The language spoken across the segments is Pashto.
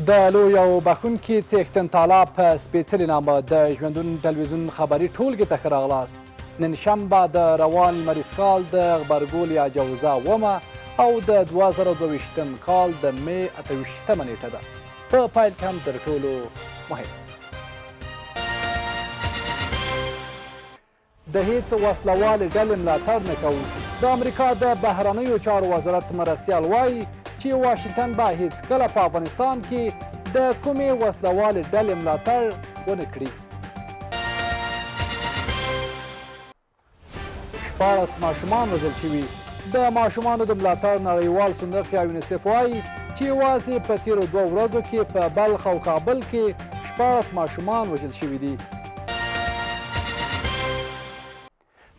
د لوی او بخښونکي څښتن تعالی په سپېڅلي نامه د ژوندون ټلویزیون خبري ټولګې ته ښه راغلاست. نن شنبه د روان لمریز کال د غبرګول یا جوزا اوومه او د 2022 کال د مې 28مه نېټه ده. په پیل کې هم تر ټولو مهم د هیڅ وسله والې ډلې ملاتړ نه کوو. د امریکا د بهرنیو چارو وزارت مرستیال وايي چې واشنګټن به هیڅکله په افغانستان کې د کومې وسله والې ډلې ملاتړ ونه کړي. 16 ماشومان وژل شوي. د ماشومانو د ملاتړ نړیوال صندوق یا یونیسف وايي چې یوازې په تېرو دوو ورځو کې په بلخ او کابل کې 16 ماشومان وژل شوي دي.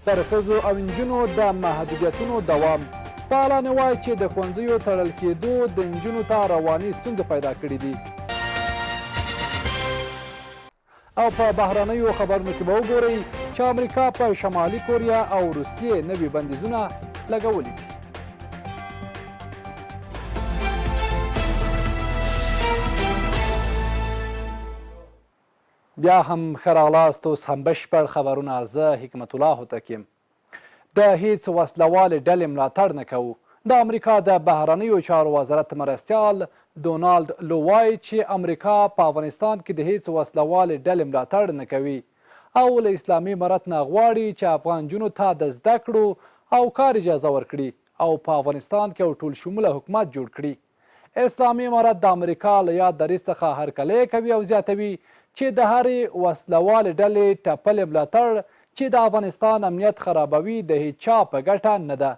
پر ښځو او نجونو د محدودیتونو دوام. فعالان وايي چې د ښوونځیو تړل کېدو د نجونو ته رواني ستونزې پیدا کړې دي. او په بهرنیو خبرونو کې به وګورئ چې امریکا په شمالي کوریا او روسیې نوي بندیزونه لګولي دي. بیا هم ښه راغلاست، اوس هم بشپړ خبرونه، زه حکمت الله هوتک یم. د هیڅ وسله والې ډلې ملاتړ نه کوو. د امریکا د بهرنیو چارو وزارت مرستیال دونالد لو وايي چې امریکا په افغانستان کې د هیڅ وسله والې ډلې ملاتړ نه کوي او له اسلامي امارت نه غواړي چې افغان نجونو ته د زده کړو او کار اجازه ورکړي او په افغانستان کې یو ټول شموله حکومت جوړ کړي. اسلامي امارت د امریکا له یاد دریځ څخه هرکلی کوي او زیاتوي چې د هرې وسله والې ډلې ټپلې ملاتړ چې د افغانستان امنیت خرابوي د هیچا په ګټه نه ده.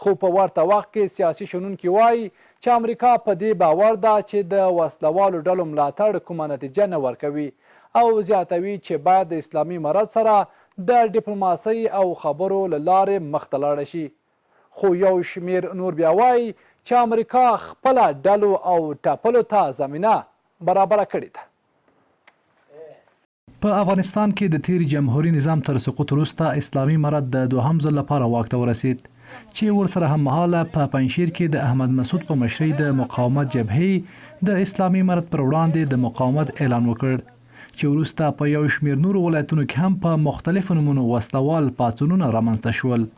خو په ورته وخت کې سیاسي شنونکي وايي چې امریکا په دې باور ده چې د وسله والو ډلو ملاتړ کومه نتیجه نه ورکوي او زیاتوي چې باید د اسلامي امارت سره د ډیپلوماسۍ او خبرو له لارې مخته لاړه شي. خو یو شمېر نور بیا وايي چې امریکا خپله ډلو او ټپلو ته زمینه برابره کړې ده. په افغانستان کې د تېر جمهوري نظام تر سقوط وروسته اسلامي امارت د دوهم ځل لپاره واک ته ورسېد چې ورسره هممهاله په پنجشېر کې د احمد مسعود په مشرۍ د مقاومت جبهې د اسلامي امارت پر وړاندې د مقاومت اعلان وکړ چې وروسته په یو شمېر نورو ولایتونو کې هم په مختلفو نومونو وسله وال پاڅونونه رامنځته شول.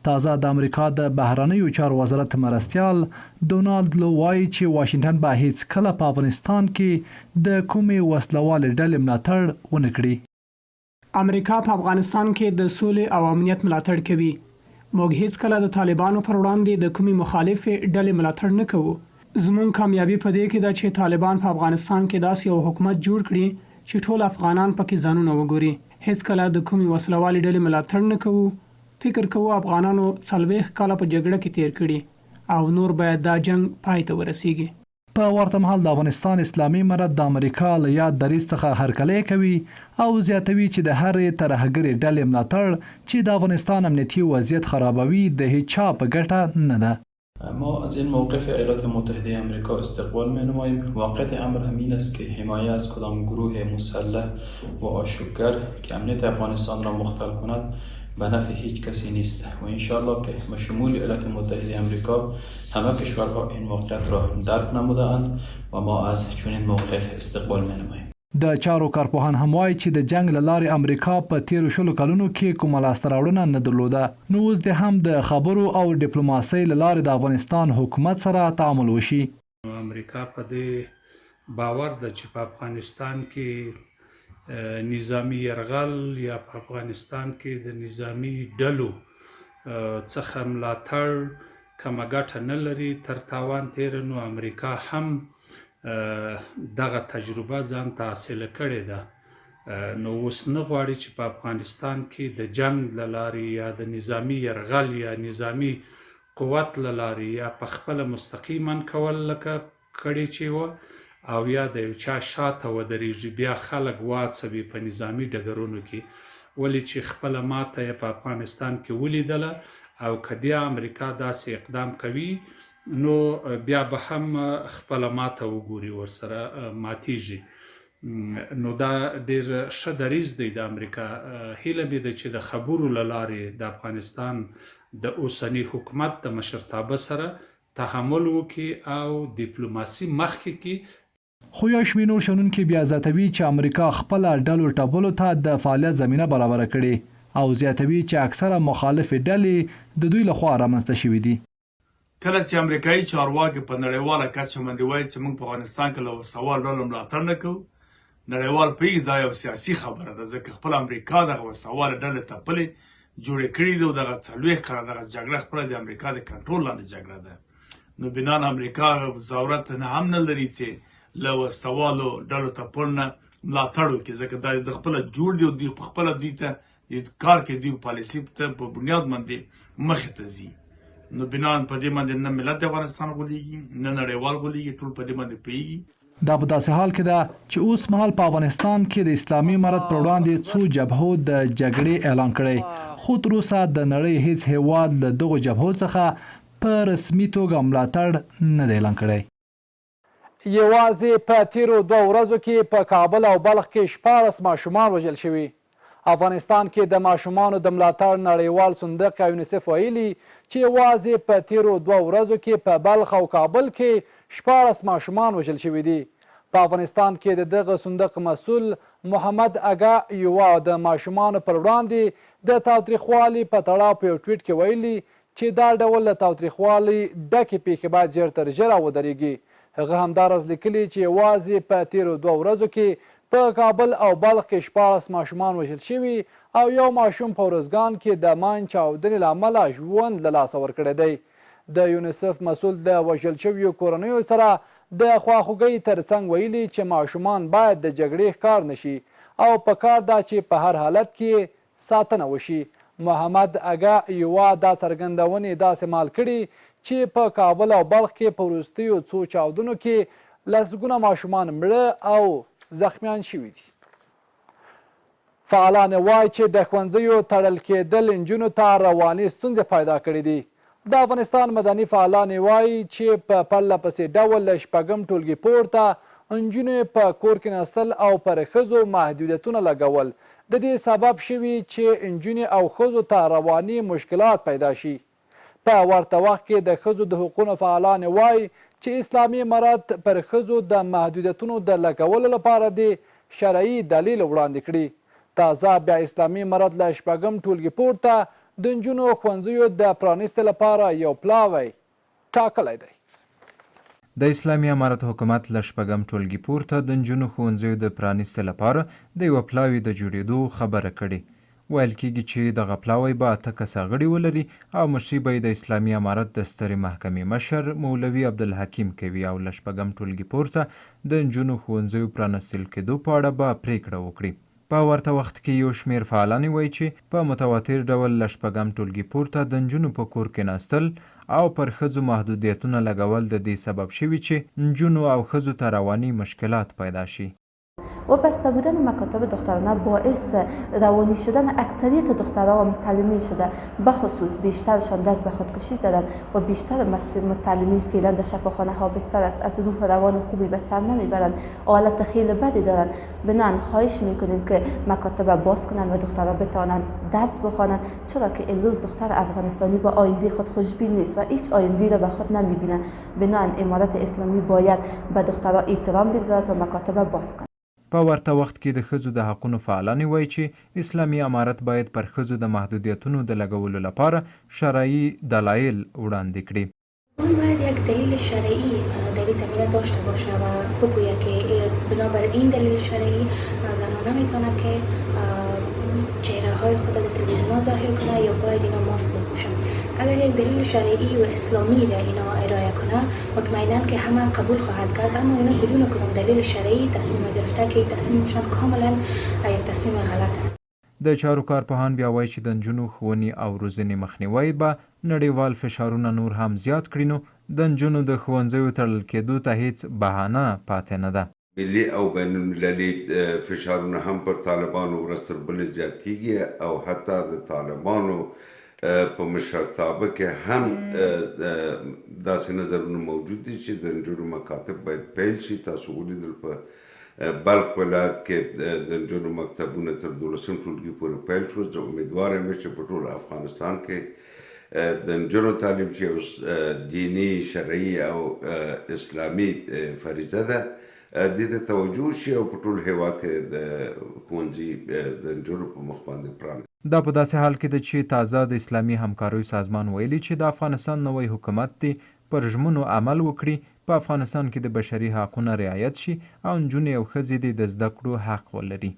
تازه د امریکا د بهرنیو چارو وزارت مرستیال دونالد لو وايي چې واشنګټن به هیڅکله په افغانستان کې د کومې وسله والې ډلې ملاتړ ونه کړي. امریکا په افغانستان کې د سولې او امنیت ملاتړ کوي. موږ هیڅکله د طالبانو پر وړاندې د کومې مخالفې ډلې ملاتړ نه کوو. زموږ کامیابي په دې کې ده چې طالبان په افغانستان کې داسې یو حکومت جوړ کړي چې ټول افغانان پکې ځانونه وګوري. هیڅکله د کومې وسله والې ډلې ملاتړ نه کوو. فکر کوو افغانانو 40 کاله په جګړه کې تېر کړي او نور باید دا جنګ پای ته ورسېږي. په ورته مهال د افغانستان اسلامي امارت د امریکا له یاد دریځ څخه هرکلی کوي او زیاتوي چې د هرې ترهګرې ډلې ملاتړ چې د افغانستان امنیتي وضعیت خرابوي د هیچا په ګټه نه ده. ما از این موقف ایالات متحده امریکا استقبال می نماییم. واقعیت امر همین است که حمایه از کدام گروه مسلح و آشوبگر که امنیت افغانستان را مختل کند به نفع هیچ کسی نیست و انشاءالله که به شمول ایالات متحده امریکا همه کشورها این واقعیت را درک نموده اند و ما از چنین موقف استقبال می نماییم. د چارو کارپوهان هم وايي چې د جنګ له لارې امریکا په تېرو شلو کلونو کې کومه لاسته راوړنه نه درلوده، نو اوس دې هم د خبرو او ډیپلوماسۍ له لارې د افغانستان حکومت سره تعامل وشي. نو امریکا په دې باور ده چې په افغانستان کې نظامي یرغل یا په افغانستان کې د نظامي ډلو څخه ملاتړ کومه ګټه نه لري، تر تاوان تېره نو امریکا هم دغه تجربه ځان ته حاصله کړې ده نو اوس نه غواړي چې په افغانستان کې د جنګ له لارې یا د نظامي یرغل یا نظامي قوت له لارې یا په خپله مستقیما کول لکه کړې چې وه او یا د یو چا شاته ودریږي بیا خلک واڅوي په نظامي ډګرونو کې ولې چې خپله ماته یې په افغانستان کې ولیدله او که بیا امریکا داسې اقدام کوي نو بیا به هم خپله ماته وګوري ورسره ماتیږي نو دا ډیر ښه دریځ دی د امریکا هیله مې ده چې د خبرو له لارې د افغانستان د اوسني حکومت د مشرتابه سره تحمل وکړي او دیپلوماسي مخکې کړي. خو یو شمېر نور شنونکي بیا زیاتوي چې امریکا خپله ډلو ټپلو ته د فعالیت زمینه برابره کړې او زیاتوي چې اکثره مخالفې ډلې د دوی له خوا رامنځته شوې دي. کله چې امریکايي چارواکي په نړیواله کچه باندې وايي چې موږ په افغانستان کې له وسلهوالو ډلو ملاتړ نه کوو، نړیوال پوهېږي دا یو سیاسي خبره ده، ځکه خپله امریکا دغه وسلهوالې ډلې تپلې جوړې کړې دي او دغه 40 کاله دغه جګړه خپله د امریکا د کنټرول لاندې جګړه ده. نو بنان امریکا ضرورت نه هم نه لري چې له وسلهوالو ډلو تپلو نه ملاتړ وکړي، ځکه دا د خپله جوړ دي او دوی په خپله دوی ته د کار کې دوی پالیسي ته په بنیاد باندې مخ ته ځي. نو بنان په دې باندې نه ملت د افغانستان غولېږي، نه نړیوال غولېږي، ټول په دې باندې پوهېږي. دا په داسې حال کې ده چې اوس مهال په افغانستان کې د اسلامي امارت پر وړاندې څو جبهو د جګړې اعلان کړی، خو تر اوسه د نړۍ هېڅ هېواد له دغو جبهو څخه په رسمي توګه ملاتړ نه دی اعلان کړی. یوازې په تېرو دوو ورځو کې په کابل او بلخ کې 16 ماشومان وژل شوي. افغانستان کې د ماشومانو د ملاتړ نړیوال صندوق یا یونیسف ویلي چې یوازې په تېرو دوو ورځو کې په بلخ او کابل کې 16 ماشومان وژل شوي دي. په افغانستان کې د دغه صندوق مسؤل محمد اګا یوا د ماشومانو پر وړاندې د تاوتریخوالي په تړاو په یو ټویټ کې ویلي چې دا ډول له تاوتریخوالي ډکې پېښې باید ژر تر ژره ودرېږي. هغه همداراز لیکلي چې یوازې په تېرو دوو ورځو کې په کابل او بلخ کې 16 ماشومان وژل شوي او یو ماشوم په ارزګان کې د ماین چاودنې له امله ژوند له لاسه ورکړی دی. د یونیسف مسؤل د وژل شویو کورنیو سره د خواخوږۍ ترڅنګ ویلي چې ماشومان باید د جګړې ښکار نه شي او په کار ده چې په هر حالت کې یې ساتنه وشي. محمد اګه یوا دا څرګندونې داسې مهال کړي چې په کابل او بلخ کې په وروستیو څو چاودنو کې لسګونه ماشومان مړه او زخمیان شوي دي. فعالان وايي چې د ښوونځیو تړل کېدل نجونو ته رواني ستونزې پیدا کړې دي. د افغانستان مدني فعالان وايي چې په پرله پسې ډول له شپږم ټولګي پورته نجونې په کور کېناستل او پر ښځو محدودیتونه لګول د دې سبب شوي چې نجونې او ښځو ته رواني مشکلات پیدا شي. په ورته وخت کې د ښځو د حقونو فعالانې وايي چې اسلامي امارت پر ښځو د محدودیتونو د لګولو لپاره دې شرعي دلیل وړاندې کړي. تازه بیا اسلامي امارت له شپږم ټولګي پورته د نجونو ښوونځیو د پرانیستې لپاره یو پلاوی ټاکلی دی. د اسلامي امارت حکومت له شپږم ټولګي پورته د نجونو ښوونځیو د پرانیستې لپاره د یوه پلاوي د جوړېدو خبره کړې. ویل کېږي چې دغه پلاوی به اته کسه غړي ولري او مشري به یې د اسلامي امارت د سترې محکمې مشر مولوي عبدالحکیم کوي او له شپږم ټولګي پورته د نجونو ښوونځیو پرانستل کېدو په اړه به پرېکړه وکړي. په ورته وخت کې يو شمېر فعالانې وايي چې په متواتر ډول له شپږم ټولګي پورته د نجونو په کور کېناستل او پر ښځو محدودیتونه لګول د دې سبب شوي چې نجونو او ښځو ته رواني مشکلات پیدا شي. و بسته بودن مکاتب دخترانه باعث روانی شدن اکثریت دخترها و متعلمین شده، بخصوص بیشترشان دست به خودکشی زدن و بیشتر متعلمین فعلا در شفاخانه ها بستر است، از روح و روان خوبی به سر نمیبرند، حالت خیلی بدی دارند. بنان خواهش میکنیم که مکاتب باز کنند و دخترها بتوانند درس بخوانند، چرا که امروز دختر افغانستانی با آینده خود خوشبین نیست و هیچ آینده را به خود نمیبیند. بنان امارت اسلامی باید به دخترها احترام بگذارد و مکاتب باز کند. په ورته وخت کې د ښځو د حقونو فعالانې وايي چې اسلامي امارت باید پر ښځو د محدودیتونو د لګولو لپاره شرعي دلایل وړاندې کړي. اون باید یک دلیل شرعی در این زمینه داشته باشه و بگوید که بنابر این دلیل شرعی زنان نمیتونه که چهره های خود در تلویزیون ها ظاهر کنه یا باید اینا ماسک بپوشن. اگر یک دلیل شرعی و اسلامی را اینا ارائه کنه مطمئنا که همه قبول خواهد کرد، اما اینا بدون کدام دلیل شرعی تصمیم گرفته که تصمیمشان کاملا یک تصمیم غلط است. د چارو کارپوهان بیا وایي چې د نجونو ښوونې او روزنې مخنیوی به نړیوال فشارونه نور هم زیات کړي نو د نجونو د ښوونځیو تړل کېدو ته هېڅ بهانه پاتې نه ده. ملي او بین المللي فشارونه هم پر طالبانو ورځ تر بلې زیاتیږي او حتی د طالبانو په مشرتابه کې هم داسې نظرونه موجود دي چې د نجونو مکاتب باید پیل شي. تاسو ولیدل په بلخ ولایت کې د نجونو مکتبونه تر دولسم ټولګي پورې پیل شول. زه امیدوار یم چې په ټول افغانستان کې د نجونو تعلیم چې یو دیني، شرعي او اسلامي فریضه ده دې ته توجه وشي او په ټول هېواد کې د ښوونځي د نجونو په مخ باندې پرانیستل. دا په داسې حال کې ده چې تازه د اسلامي همکاریو سازمان ویلي چې د افغانستان نوی حکومت دې پر ژمنو عمل وکړي، په افغانستان کې د بشري حقونه رعایت شي او نجونې او ښځې دې د زده کړو حق ولري.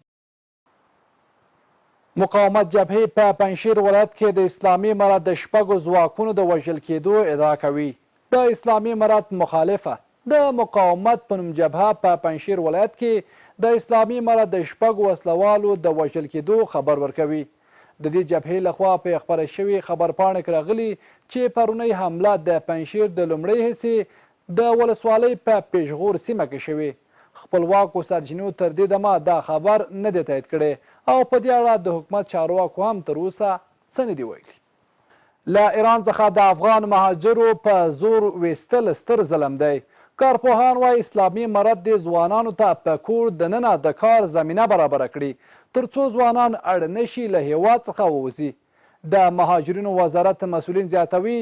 مقاومت جبهې په پنجشېر ولایت کې د اسلامي امارت د شپږو ځواکونو د وژل کېدو ادعا کوي. د اسلامي امارت مخالفه د مقاومت په نوم جبهه په پنجشېر ولایت کې د اسلامي امارت د شپږو وسله والو د وژل کېدو خبر ورکوي. د دې جبهې له خوا په خپره شوې خبرپاڼه کې راغلي چې پرونۍ حمله د پنجشېر د لومړۍ حصې د ولسوالۍ په پېشغور سیمه کې شوې. خپلواکو سرچینو تر دې دمه دا خبر نه دی تایید کړی او په دې اړه د حکومت چارواکو هم تر اوسه څه نه دي ویلي. له ایران څخه د افغان مهاجرو په زور ویستل ستر ظلم دی. کارپوهان وايي، اسلامي امارت دې ځوانانو ته په کور دننه د کار زمینه برابره کړي، تر څو ځوانان اړ نه شي له هېواد څخه ووځي. د مهاجرینو وزارت مسؤلین زیاتوي،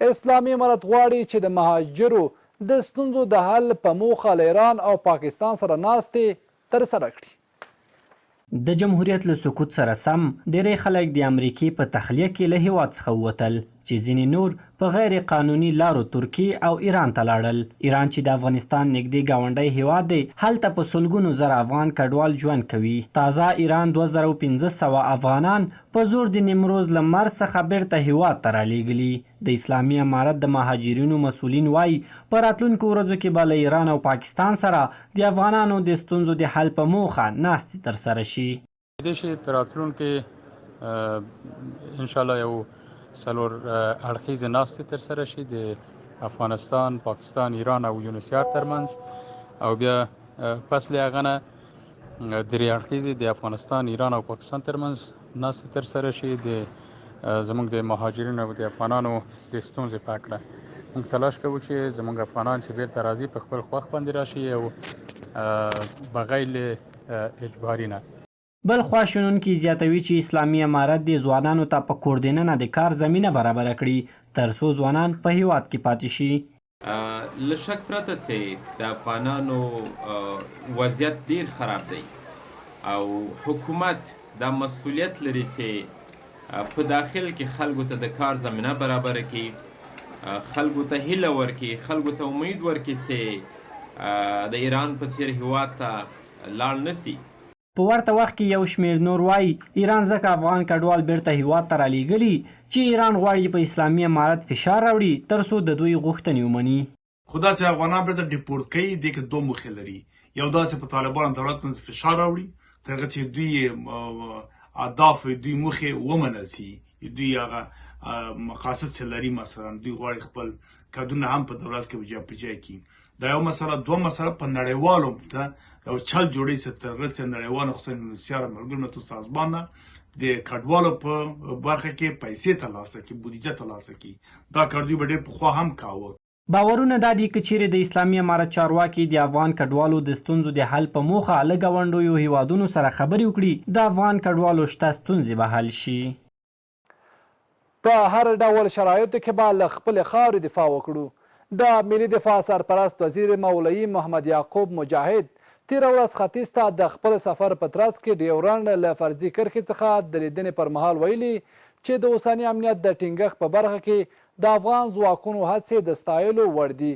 اسلامي امارت غواړي چې د مهاجرو د ستونزو د حل په موخه له ایران او پاکستان سره ناستې ترسره کړي. د جمهوریت له سقوط سره سم ډیری خلک د امریکې په تخلیه کې له هیواد څخه ووتل چې ځینې نور په غیر قانوني لارو ترکیې او ایران ته لاړل. ایران چې د افغانستان نږدې ګاونډی هیواد دی هلته په سلګونو زره افغان کډوال ژوند کوي. تازه ایران 2500 افغانان په زور د نیمروز له مرز څخه بیرته هیواد ته رالیږلي. د اسلامي امارت د مهاجرینو مسؤلین وايي، په راتلونکو ورځو کې به له ایران او پاکستان سره د افغانانو د ستونزو د حل په موخه ناستې ترسره شي. کېدای شي په راتلونکي ان شاء الله یو څلور اړخیزې ناستې ترسره شي د افغانستان، پاکستان، ایران او یونسیار ترمنځ او بیا پس له هغه نه درې اړخیزې د افغانستان، ایران او پاکستان ترمنځ ناستې ترسره شي د زموږ د مهاجرینو او د افغانانو د ستونزې په اړه موږ تلاش کوو چې زموږ افغانان چې بیرته راځي په خپل خوښ باندې راشي او بغیر له اجباري نه. بل خوا شنونکي زیاتوي چې اسلامي امارت دې ځوانانو ته په کور دننه د کار زمینه برابره کړي تر څو ځوانان په هېواد کې پاتې شي. له شک پرته چې د افغانانو وضعیت ډیر خراب دی او حکومت دا مسولیت لري چې په داخل کې خلکو ته د کار زمینه برابره کړي، خلکو ته هیله ورکړي، خلکو ته امید ورکړي چې د ایران په څیر هیواد ته لاړ نه شي. په ورته وخت کې یو شمېر نور وايي، ایران ځکه افغان کډوال بېرته هېواد ته رالېږلي چې ایران غواړي په اسلامي امارت فشار راوړي تر څو د دوی غوښتنې ومني. خو دا چې افغانان بېرته ډیپورت کوي، دې کې دوه موخې لري، یو دا چې په طالبانو دولت باندې فشار راوړي تر هغه چې دوی اهداف، دوی موخې ومنل شي، دوی هغه مقاصد چې لري، مثلا دوی غواړي خپل کدونه هم په دولت کې په جای کړي. دا یو مسله. دوه مسله په نړیوالو ته یو چل جوړي چې تر هغه چې نړیوالو خصوصا یونسیار ملګرو ملتونو سازمان نه د کډوالو په برخه کې پیسې ترلاسه کړي، بودیجه ترلاسه کړي. دا کار دوی به ډېر پخوا هم کاوه. باورونه دا دي که چیرې د اسلامي امارت چارواکي د افغان کډوالو د ستونزو د حل په موخه له ګاونډیو هیوادونو سره خبرې وکړي، د افغان کډوالو شته ستونزې به حل شي. په هر ډول شرایطو کې به له خپلې خاورې دفاع وکړو. د ملي دفاع سرپرست وزیر مولوي محمد یعقوب مجاهد تېره ورځ ختیځ ته د خپل سفر په ترڅ کې ډیورنډ له فرضي کرښې څخه د لیدنې پر مهال ویلي چې د اوسني امنیت د ټینګښت په برخه کې د افغان ځواکونو هڅې د ستایلو وړ دي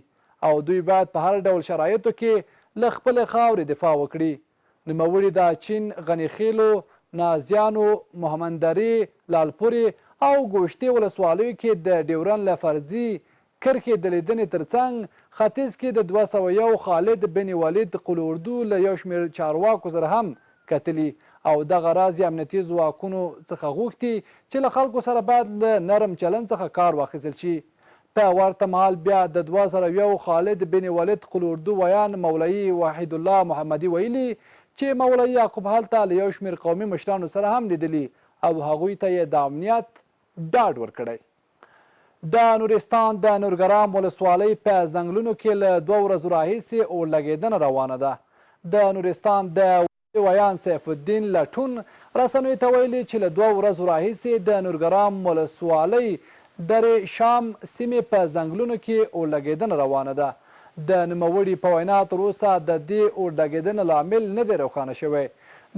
او دوی باید په هر ډول شرایطو کې له خپلې خاورې دفاع وکړي. نوموړي د اچین، غني خېلو، نازیانو، مهمندرې، لالپورې او ګوشتې ولسوالیو کې د ډیورن له فرضي کرښې د لیدنې ترڅنګ ختیځ کې د 201 خالد بن ولید قول اردو له یو شمېر چارواکو سره هم کتلي او دغه راز یې امنیتي ځواکونو څخه غوښتي چې له خلکو سره باید له نرم چلند څخه کار واخیستل شي. په ورته مهال بیا د 2001 خالد بن ولید قول اردو ویاند مولوي وحیدالله محمدي ویلي چې مولوي یعقوب هلته له یو شمېر قومي مشرانو سره هم لیدلي او هغوی ته یې د امنیت ډاډ ورکړی. د نورستان د نورګرام ولسوالۍ په ځنګلونو کې له دوو ورځو راهیسې اورلګېدنه روانه ده. د نورستان د ویاند سیف الدین لټون رسنیو ته ویلي چې له دوو ورځو راهیسې د نورګرام ولسوالۍ درې شام سیمې په ځنګلونو کې اورلګېدنه روانه ده. د نوموړي په وینا، تر اوسه د دې اورلګېدنې لامل نه دی روښانه شوی.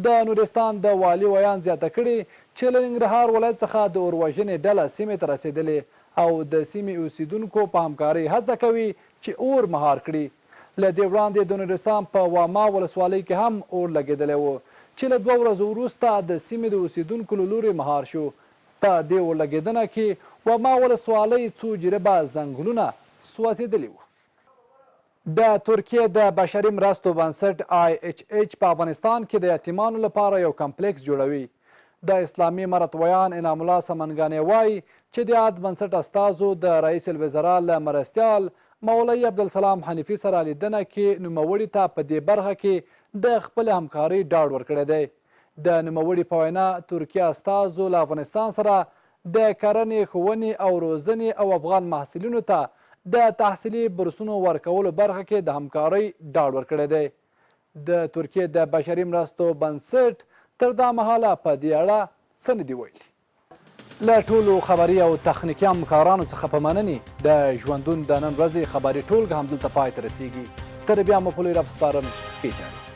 د نورستان د والي ویاند زیاته کړې، چې له ننګرهار ولایت څخه د اوروژنې ډله سیمې ته رسېدلې او د سیمې اوسېدونکو په همکارۍ هڅه کوي، چې اور مهار کړي. له دې وړاندې د نورستان په واما ولسوالۍ کې هم اور لګېدلی و، چې له دوو ورځو وروسته د سیمې د اوسېدونکو له لوري مهار شو. په دې اورلګېدنه کې واما ولسوالۍ څو جریبه ځنګلونه سوځېدلي وو. د ترکیې د بشري مرستو بنسټ، آی اچ اچ، په افغانستان کې د یتیمانو لپاره یو کمپلیکس جوړوي. د اسلامي امارت ویاند انعام الله سمنګانی وايي چې د یاد بنسټ استازو د رئیس الوزرا له مرستیال مولوي عبدالسلام حنیفي سره لیدنه کې نوموړي ته په دې برخه کې د خپلې همکارۍ ډاډ ورکړی دی. د نوموړي په وینا، ترکي استازو له افغانستان سره د کرنې، ښوونې او روزنې او افغان محصلینو ته د تحصیلي بورسونو ورکولو برخه کې د همکارۍ ډاډ ورکړی دی. د ترکیې د بشري مرستو بنسټ تر دا مهاله په دې اړه څه نه دي ویلي. له ټولو خبري او تخنیکي همکارانو څخه په مننې د ژوندون د نن ورځې خبري ټولګه همدلته پای ته رسیږي. تر بیا مو په لوی رب سپارم. ښې چارې.